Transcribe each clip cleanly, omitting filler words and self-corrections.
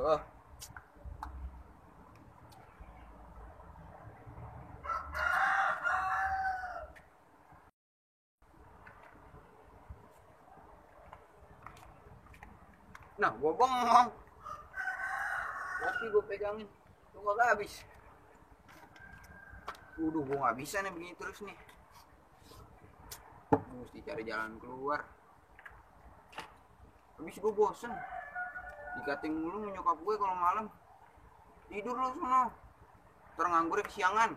Aduh. Nah, gua bengong. Kopi gua pegangin. Tuh gak habis. Gua gak bisa nih begini terus nih. Mesti cari jalan keluar. Habis gua bosen. Dikating mulu nyokap gue kalau malam. Tidur lu sono. Ntar nganggurnya kesiangan.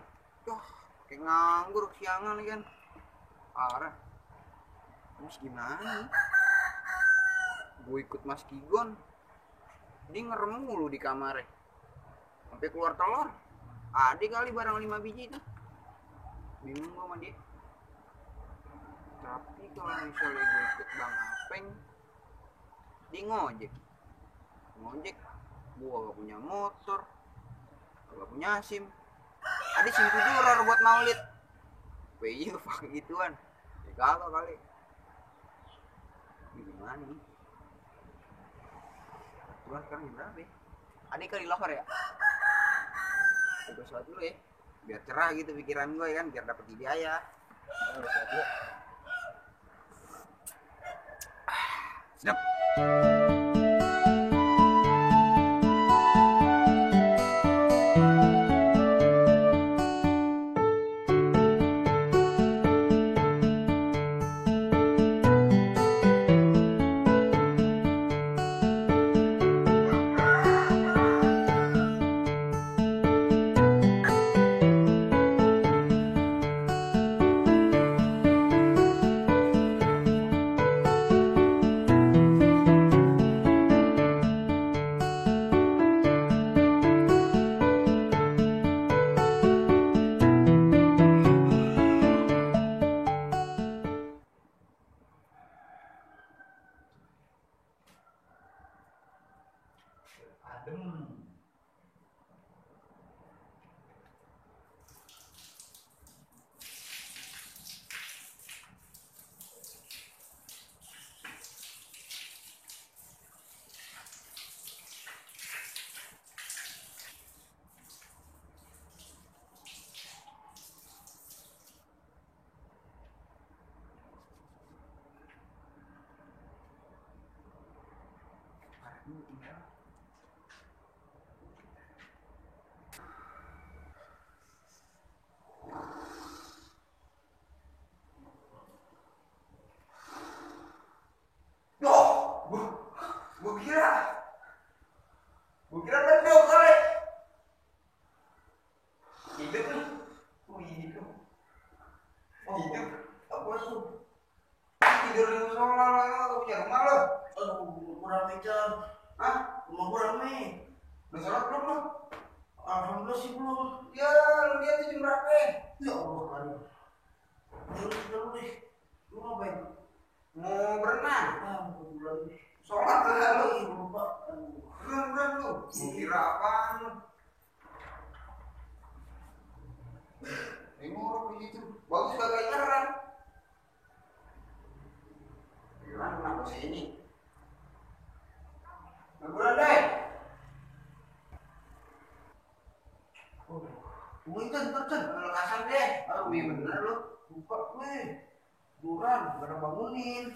Kayak nganggur kesiangan kan. Parah. Terus gimana? Gue ikut Mas Kigon. Dia ngerem mulu di kamarnya. Sampai keluar telur. Ada kali barang 5 biji itu. Bingung gue sama dia. Tapi kalau misalnya gue ikut Bang Apeng, dia ngojek. Gue gak punya motor, gak punya SIM. Ada SIM 7 buat maulid. PJ pakai gituan. Ya kagak kali. Gimana nih? Tuhan sekarang jam berapa ya? Adik kali lohor ya? Gue sholat dulu ya. Biar cerah gitu pikiran gue kan. Biar dapet hidayah. Gue sholat dulu. Sedap. Adem. Gue kira mendok kali. Hidup nih. Hidup. Hidup. Apa tuh? Tidur di musola lah, lu punya rumah lo. Aduh, kurang mejan. Hah? Rumah gue rame. Udah sholat belum lo? Alhamdulillah sih belum. Ya, lu lihat jam berapa? Ya Allah, kali. Terus dulu deh. Lu ngapain? Mau berenang. Kebetulan deh. Sholat lah lu. Lupa. Berenang lu. Kira apaan lu? Ini ngorok begitu. Bagus kagak nyerang. Nyerang kenapa sini? Berenang deh. Bukan, Kalau kasar deh. Aduh, iya bener lu. lupa gue. Duran, gak ada bangunin.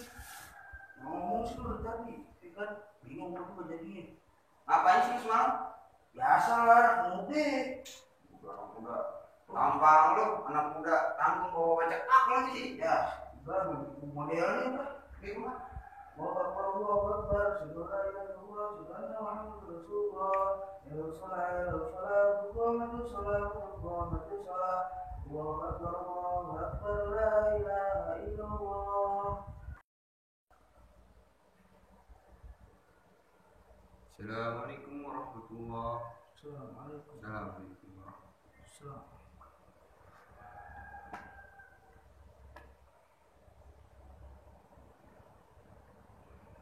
Ngomong sih lu tadi, kan bingung gue jadinya. Ngapain sih semalam? Biasa lah, mudik. Udah. Tampang lu, anak muda tanggung bawa bacak ak lagi sih. Ya, udah modelnya udah. Di rumah. Allahu Akbar, subhanallah, Muhammad Rasulullah, ya Rasulullah, Muhammad Rasulullah, Allahu Akbar, la ilaha illallah. Assalamualaikum warahmatullahi wabarakatuh. Assalamualaikum. Assalamualaikum warahmatullahi Assalamualaikum.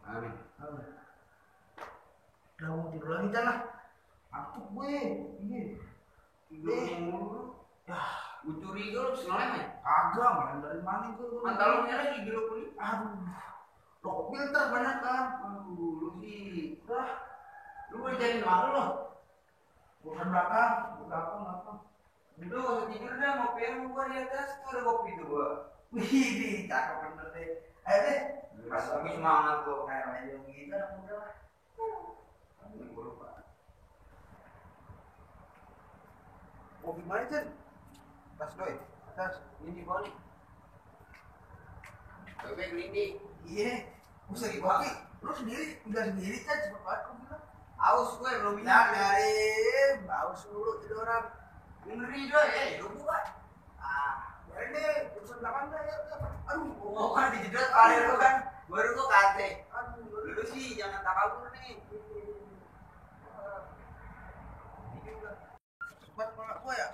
wabarakatuh. Udah mau tidur lagi dah lah. Aku gue, iya. Tidur mulu. Ya, Gue curiga lu selama ya? agak malah dari mana gue? Mantal lu merah gigi lu kulit. Aduh, rokok filter banyak kan. Aduh, lu sih. Udah, Lu mau jadi malu lo? Bukan belakang. Udah gak usah tidur dah, ngopi aja gua di atas tuh ada kopi tuh gua. Wih, cakep bener deh. Ayo deh. Pas lagi semangat tuh. Kayak aja gitu anak muda lah. Ini gua lupa. Kopi mana Jen? Tas doi. Tas. Ini bawah nih. Coba gelindi. Iya. Bisa di kopi. Lu sendiri, udah sendiri Jen, cepet banget kopi lo. Aus gue belum Ya minum. biarin, baus dulu jadi orang. Ngeri doi, lu buat. Biarin deh, urusan belakang dah ya. Aduh, Mau kan dijedot kali lu kan. Baru gua kate. Aduh, Lu sih jangan takabur nih. Buat malah gua ya.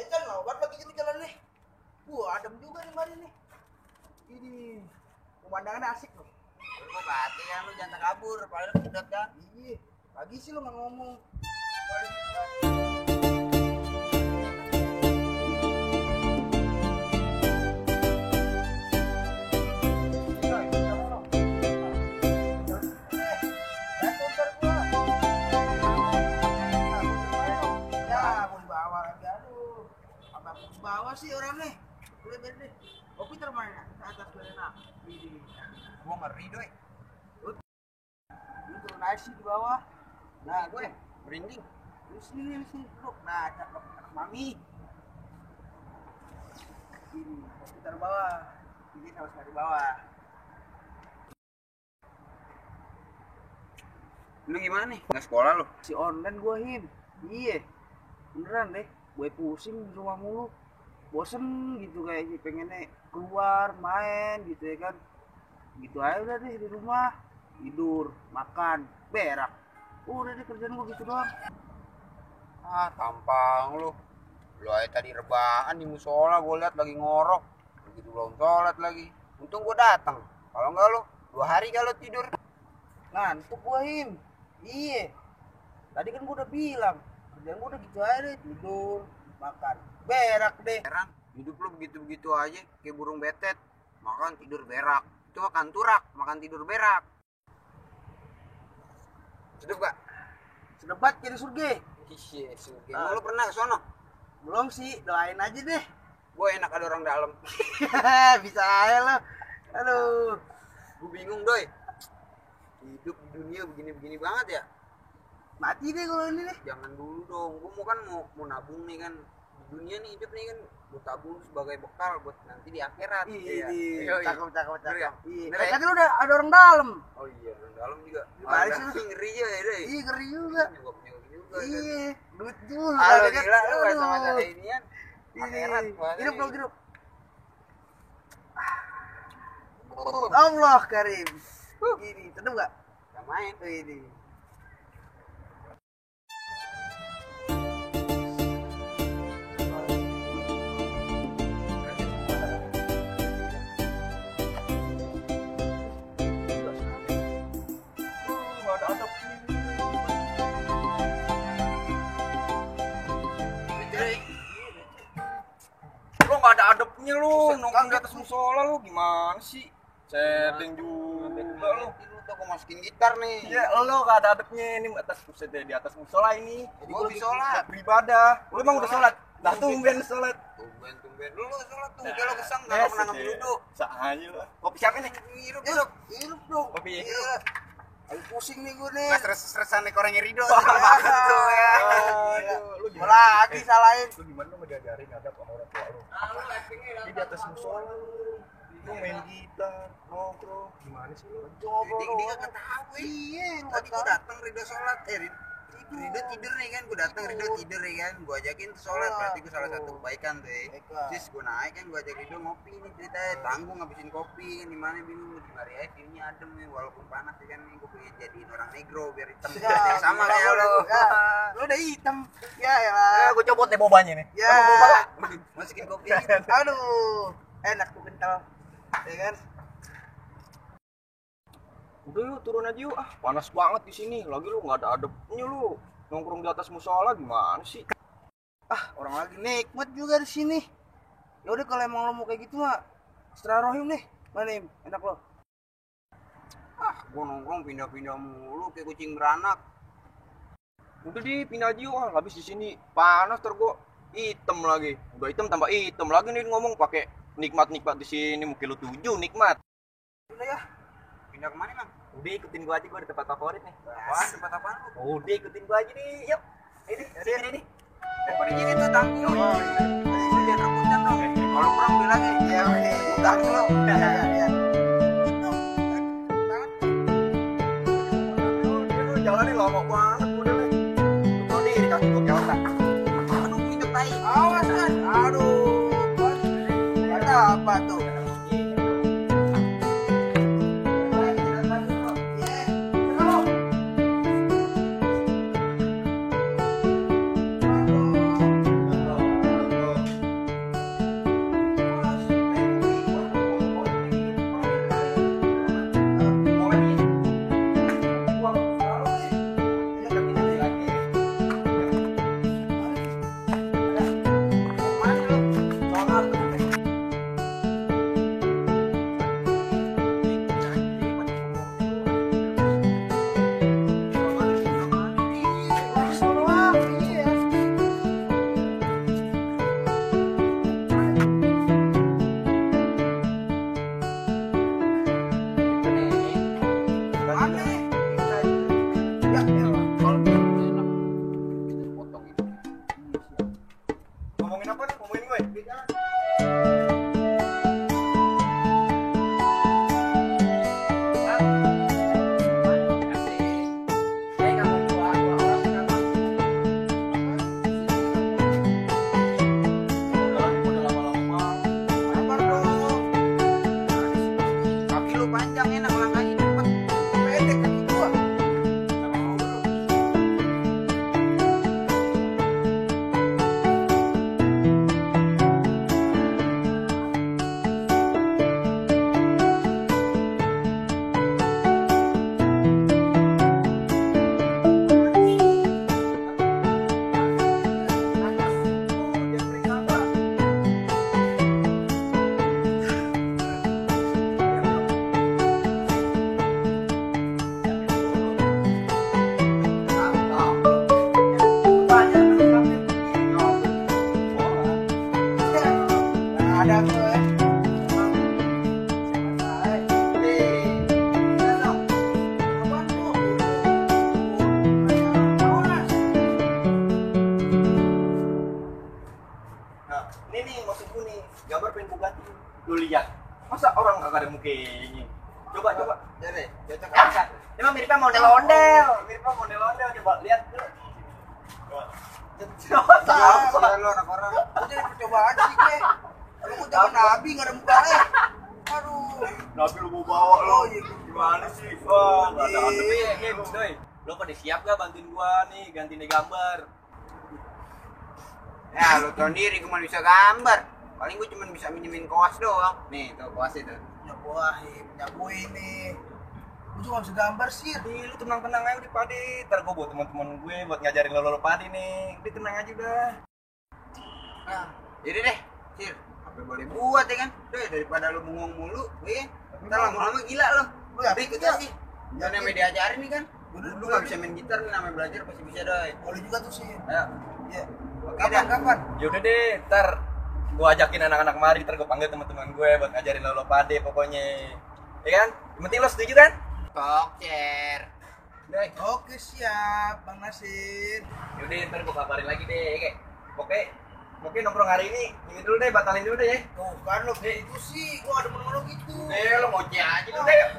Chan, mau buat lagi ini jalan nih. Adem juga nih mari nih. Ini pemandangannya asik loh. Baru gua kate kan lu jangan takabur, padahal dijedot kan. Iya, pagi sih lo nggak ngomong. Bawa sih orang nih. Boleh deh. Kopi termana? Atas berenang. Ini. Gua ngeri doi. Lu turun aja sih di bawah. Nah, Gue merinding. Lu sini duduk. Nah, cakep anak mami. Ini, kopi taruh bawah. Ini harus dari bawah. Lu gimana nih? Nggak sekolah lu? Si online gua Him. Iya. Beneran deh. Gue pusing di rumah mulu. Bosen gitu kayak pengennya keluar main gitu ya kan. Gitu aja udah deh di rumah. Tidur, makan, berak. Udah deh kerjaan gua gitu doang. Ah, tampang lu. Lu aja tadi rebahan di musola, gua liat lagi ngorok. Begitu belum sholat lagi. Untung gua datang. Kalau enggak lu 2 hari kalau tidur. Ngantuk gua Him. Iya. Tadi kan gua udah bilang, kerjaan gua udah gitu aja deh, tidur, makan, berak deh. Heran, hidup lu begitu-begitu aja kayak burung betet. Makan tidur berak. Itu makan turak, makan tidur berak. Sedep gak? Sedebat jadi surga. Iya, surga. Lu pernah ke sono? Belum sih, doain aja deh. Gue enak ada orang dalam. Bisa aja lo. Aduh. Gue bingung doi. Hidup di dunia begini-begini banget ya. Mati deh kalau ini nih. Jangan dulu dong. Gue mau nabung nih kan. Di dunia nih hidup nih kan. Gue tabung sebagai bekal buat nanti di akhirat. Iya. Cakep. Bener ya? Iya. Bener ya? Kan lu udah ada orang dalam. Oh iya, orang dalam juga. Gimana Ada sih lu? sih ngeri ya deh. Iya, ngeri juga. Nyokap juga. Iya. Duit dulu. Halo kan? gila lu Aduh. masalah inian. Akhirat. Hidup dong, hidup. Allah Karim. Ini, tentu enggak? Gak main. Ini. Lu gak ada adabnya lu, nongkrong di atas musola lu gimana sih? Setting juga lu. Lu tuh gue masukin gitar nih. Iya, lu gak ada adabnya ini atas buset deh, di atas musola ini. Jadi gua lebih sholat. Beribadah. Lu emang udah sholat? Lah tumben sholat. Tumben. Lu sholat tuh. Udah lo kesang gak pernah ngambil duduk. Sahanya lu. Kopi siapa nih? Hidup dong. Kopi. Iya. Aku pusing nih gue nih. Mas stres-stresan nih orangnya Rido. Aduh, ya. Lu Gua lagi salahin. Lu gimana lu ngediajarin adab sama orang tua lu? Di atas musola lu main gitar, nongkrong, gimana sih lu? Dia gak tahu. Iya, Tadi gua datang Rido sholat. Rido tidur nih kan, gua datang Rido tidur ya kan, gua ajakin sholat, berarti gua salah satu kebaikan tuh ya. Kebaikan. Terus gua naik kan, gua ajak Rido ngopi nih ceritanya, tanggung ngabisin kopi, kan di mana bingung, di mari aja view-nya adem nih, walaupun panas ya kan nih, gua pengen jadiin orang negro biar hitam, Ya, sama gila, kayak lo. Ya, lu udah hitam. Ya elah. Gua copot deh bobanya nih. Ya. Masukin kopi gitu. Aduh, enak tuh kental. Ya kan? Udah yuk turun aja yuk. Ah, panas banget di sini. Lagi lu nggak ada adabnya lu. Nongkrong di atas musola gimana sih? Orang lagi nikmat juga di sini. Ya udah kalau emang lo mau kayak gitu mah, Rohim nih. Mana Im? Enak lo. Gua nongkrong pindah-pindah mulu kayak kucing beranak. Udah dipindah aja, wah habis di sini panas gua hitam lagi. Udah hitam tambah hitam lagi nih ngomong pakai nikmat di sini mungkin lu 7 nikmat. Udah ya. Pindah kemana, Bang? Udah ikutin gua aja, gua di tempat favorit nih. Wah, tempat apaan lu? Udah ikutin gua aja nih. Yuk. Ini. Daripada gini tuh tangki. Ini lihat rambutan dong. Kalau kurang bilang ya oke. Utang lu. Ya. Jalannya lama banget udah nih. Lu nih dikasih gua keotak. Menunggu itu tai. Awasan. Aduh. Ada apa tuh? Ngomongin apa nih? Ngomongin gue. Kaki lu panjang enak langkahnya cepet. Pendek kaki gua. Ada gue. Nah, ini nih maksudku nih, gambar pengen Bugatti. Lu lihat, masa orang kagak ada mukanya? Coba. Jadi, cocok kan? Emang miripnya model-ondel. Miripnya model-ondel, coba lihat dulu. Ya lo anak orang. Itu jadi percobaan sih gue. Lu mau zaman Nabi enggak ada mukanya. Aduh. Nabi lu mau bawa lo. Oh, iya. Gimana sih? Wah, enggak ada tapi ya, Doi. Lo pada siap gak bantuin gua nih ganti nih gambar? Ya lu tau sendiri gue bisa gambar. Paling gue cuma bisa minjemin koas doang. Nih tuh koas itu. Punya gue ini. Gue cuma bisa gambar sih. Di lu tenang-tenang aja di Padi. Ntar gua buat teman-teman gue buat ngajarin lo Padi nih. Di tenang aja udah. Nah, jadi deh, Sir. Apa boleh buat ya kan? Tuh daripada lu bengong mulu, ya. Ntar lama-lama gila lo. Lu ya, Udah ikut iya. aja. Jangan namanya diajarin nih kan. Lu gak bisa main gitar nih, namanya belajar pasti bisa doi. Boleh juga tuh sih. Ayo. Iya. Oke dah. Kapan? Yaudah deh, ntar gua ajakin anak-anak mari, ntar gua panggil teman-teman gue buat ngajarin lo Padi pokoknya. Ya kan? Yang penting lo setuju kan? Tokcer. Deh. Oke, siap, Bang Nasir. Yaudah ntar gua kabarin lagi deh, kayak. Oke nongkrong hari ini dulu deh, batalin dulu deh ya. Tuh kan lo gitu sih, gua ada monolog gitu. Lo ngoceh aja dulu deh.